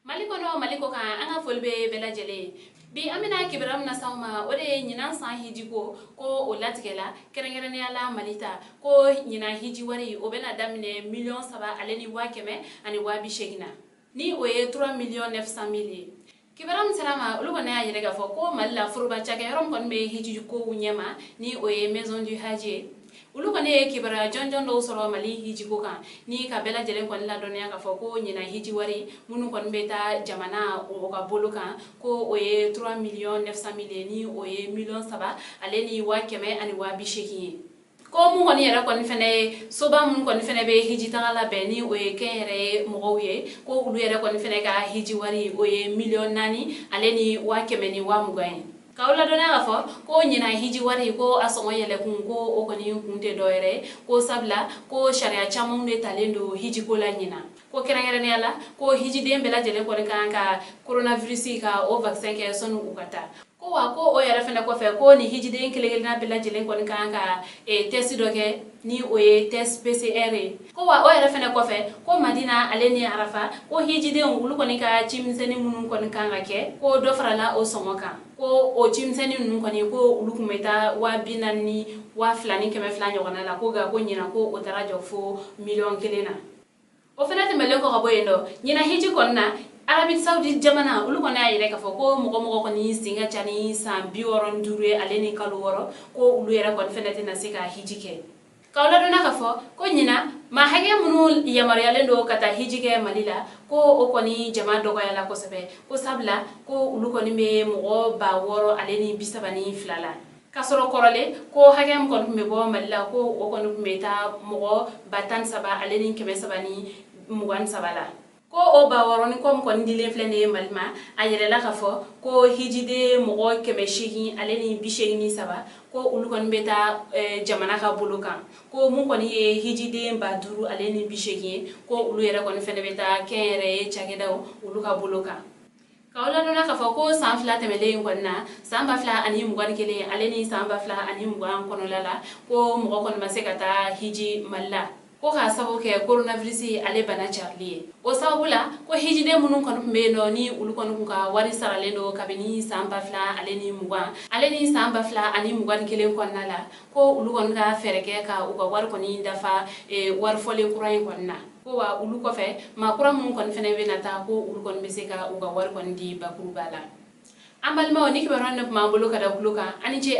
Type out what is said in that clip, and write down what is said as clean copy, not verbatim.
Mali kɔnɔ, Mali kɔ kan, an ka foli bɛ bɛɛ lajɛlen ye. Bi an bɛna kibaruya min las'aw ma, o de ye ɲinan san hiji ko o latigɛla, kɛrɛnkɛrɛnnenya la Mali ta, ko ɲinan hiji wari o bɛna daminɛ 3 180 000 na, ni o ye 3 millions 900 mille ye. Kibaruya min sera ma, olu kɔni y'a yɛrɛ k'a fɔ ko Mali la, foroba cakɛyɔrɔ min kɔni bɛ hiji kow ɲɛma, ni o ye Maison du Hajj ye, olu kɔni ye kibaruya jɔnjɔn dɔw sɔrɔ Mali hijiko kan, ni ka bɛɛ lajɛlen kɔni ladɔnniya k'a fɔ ko ɲinan hiji wari minnu kɔni bɛ taa jamana o ka bolo kan, ko o ye 3 millions 900 mille ye, ni o ye 3 180 000 ye. Ko mun kɔni yɛrɛ kɔni fɛnɛ ye soba mun kɔni fɛnɛ bɛ hiji taga labɛn, ni o ye kɛnyɛrɛye mɔgɔw ye, ko olu yɛrɛ kɔni fɛnɛ ka hiji wari, o ye 4 120 000 ye. K'aw ladɔnniya k'a fɔ ko ɲinan hiji wari ko a sɔngɔ yɛlɛkun, ko o kɔni kun tɛ dɔwɛrɛ ye, ko sabula ko sariya camanw de talen don hijiko la ɲinan, ko kɛrɛnkɛrɛnnenya la ko hijiden bɛɛ lajɛlen kɔni kan ka coronavirus ka o vaccin kɛ sɔnni u ka taa. Ko wa ko o yɛrɛ fɛnɛ kɔfɛ, ko ni hijiden kelen kelenna bɛɛ lajɛlen kɔni kan ka test dɔ kɛ, ni o ye test PCR ye. Ko wa o yɛrɛ fɛnɛ kɔfɛ, ko Madina ale ni Arafa, ko hijidenw olu kɔni ka cimisɛnnin minnu kɔni kan ka kɛ, ko dɔ farala o sɔngɔ kan, ko o cimisɛnnin ninnu kɔni, ko olu tun bɛ taa 402 200 ɲɔgɔnna la, ko nka ko ɲinan ko o taara jɔ fo 1 million na. O fɛnɛ tɛmɛlen kɔ ka bɔ yen nɔ, ɲinan hiji kɔni na, Arabie Saoudite jamana olu kɔni y'a yɛrɛ k'a fɔ ko mɔgɔ mɔgɔ kɔni sen ka ca ni san 65 ye ale ni kalo 6, ko olu yɛrɛ kɔni fɛnɛ tɛna se ka hiji kɛ. K'aw ladɔnna k'a fɔ ko ɲinan maa hakɛ minnu yamaruyalen don ka taa hiji kɛ Mali la, ko o kɔni jama dɔgɔyala kosɛbɛ, ko sabula ko olu kɔni bɛ mɔgɔ 6032 la, k'a sɔrɔ kɔrɔlen ko hakɛ min kɔni tun bɛ bɔ Mali la, ko o kɔni tun bɛ taa mɔgɔ 13 323 la. Ko o 6000 ni kɔ min kɔni dilen filɛ nin ye Mali ma, a yɛrɛla k'a fɔ ko hijiden mɔgɔ 883, ko olu kɔni bɛ taa jamana ka bolo kan, ko mun kɔni ye hijiden 5080 ye, ko olu yɛrɛ kɔni fɛnɛ bɛ taa kɛnyɛrɛye cakɛdaw olu ka bolo kan. K'aw ladɔnna k'a fɔ ko san 2 tɛmɛlen in kɔni na, san 2021 ale ni san 2020 kɔnɔla la, ko mɔgɔ kɔni ma se ka taa hiji Mali la, ko k'a sababu kɛ coronavirus ale bana carili ye. O sababu la, ko hijiden minnu kɔni tun bɛ yen nɔ, ni olu kɔni kun ka wari saralen don kabini san 2020 ale ni san 2021 kɔnɔna la, ko olu kɔni ka fɛɛrɛ kɛ ka u ka wari kɔni dafa wari fɔlen kura in kɔni na. Ko wa olu kɔfɛ, maa kura minnu kɔni fɛnɛ bɛ na taa, ko olu kɔni bɛ se ka u ka wari kɔni di bakuruba la. An balimaw, ni kibaruya ne tun b'an bolo ka da tulo kan, ani ce.